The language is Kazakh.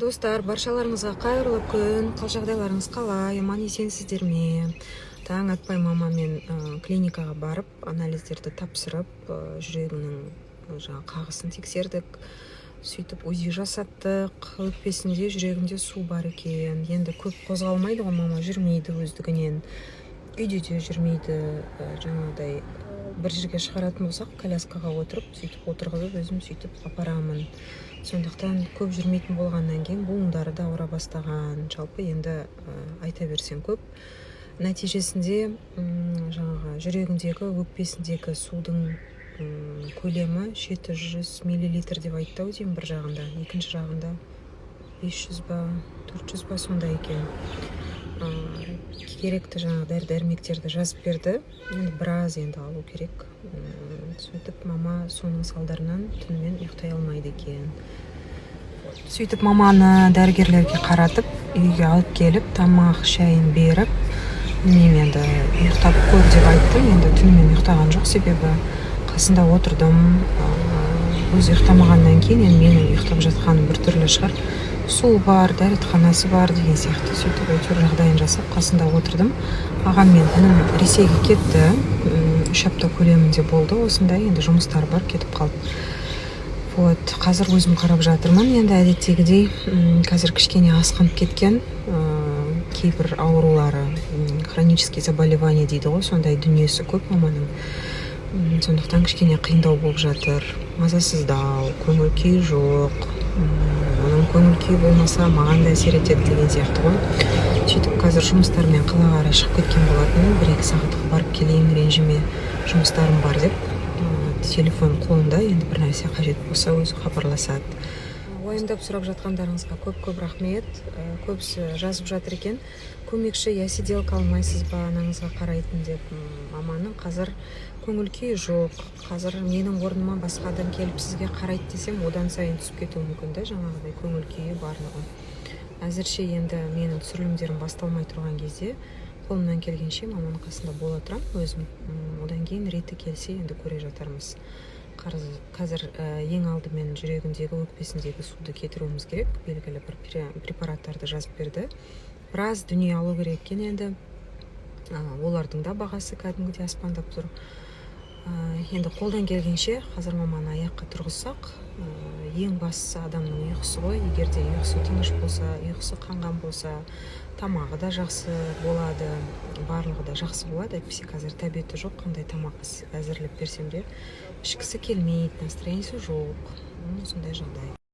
Достар, баршаларыңызға қайырлы күн! Қал жағдайларыңыз қалай, аман есенсіздер ме? Таң атпай мамамен клиникаға барып, анализдерді тапсырып, жүрегінің жаңағы қағысын тексердік, сөйтіп УЗИ жасаттық. Өкпесінде, жүрегінде су бар екен. Енді көп қозғалмайды ғой мама, жүрмейді өздігінен, үйде де жүрмейді. Жаңағыдай бір жерге шығаратын болсақ, коляскаға отырып, сөйтіп отырғызып, өзім сөйтіп апарамын. Сондықтан көп жүрмейтін болғаннан кейін буындары да ауыра бастаған. Жалпы енді айта берсең, көп. Нәтижесінде жаңағы жүрегіндегі, өкпесіндегі судың көлемі 700 миллилитр деп айтты ау деймін бір жағында, екінші жағында 500 ба, 400 ба, сондай екен. Керекті жаңағы дәрі дәрмектерді жазып берді. Енді біраз енді алу керек. Сөйтіп мама соның салдарынан түнімен ұйықтай алмайды екен. Сөйтіп маманы дәрігерлерге қаратып, үйге алып келіп, тамақ шайын беріп, білмеймін, енді ұйықтап көр деп айттым. Енді түнімен ұйықтаған жоқ, себебі қасында отырдым. Өзі ұйықтамағаннан кейін енді менің ұйықтап жатқаным біртүрлі шығар. Су бар, дәретханасы бар деген сияқты. Сөйтіп әйтеуір жағдайын жасап, қасында отырдым. Ағам мен інім Ресейге кетті. 3 апта көлемінде болды осындай, енді жұмыстары бар, кетіп қалды. Вот қазір өзім қарап жатырмын енді әдеттегідей. Қазір кішкене асқынып кеткен кейбір аурулары, хронический заболевание дейді ғой, сондай дүниесі көп маманың. Сондықтан кішкене қиындау болып жатыр, мазасыздау, көңіл күйі жоқ. Оның көңіл күйі болмаса, маған да әсер етеді деген сияқты ғой. Сөйтіп қазір жұмыстармен қалаға қарай шығып кеткен болатын, 1-2 сағатқа барып келейін, ренжіме, жұмыстарым бар деп. Телефон қолында, енді бір нәрсе қажет болса, өзі хабарласады. Уайымдап сұрап жатқандарыңызға көп көп рахмет. Көбісі жазып жатыр екен, көмекші я сиделка алмайсыз ба анаңызға қарайтын деп. Маманың қазір көңіл күйі жоқ. Қазір менің орныма басқа адам келіп, сізге қарайды десем, одан сайын түсіп кетуі мүмкін да жаңағыдай көңіл күйі, барлығы. Әзірше енді менің түсірілімдерім басталмай тұрған кезде қолымнан келгенше маманың қасында бола тұрамын өзім. Одан кейін реті келсе, енді көре жатармыз. Қазір ең алдымен жүрегіндегі, өкпесіндегі суды кетіруіміз керек. Белгілі бір препараттарды жазып берді, біраз дүние алу керек екен енді. Олардың да бағасы кәдімгідей аспандап тұр. Енді қолдан келгенше қазір маманы аяққа тұрғызсақ. Ең бастысы адамның ұйқысы ғой. Егер де ұйқысы тыныш болса, ұйқысы қанған болса, тамағы да жақсы болады, барлығы да жақсы болады. Әйтпесе қазір тәбеті жоқ, қандай тамақ әзірлеп берсем де, ішкісі келмейді, настроение сі жоқ. Сондай жағдай.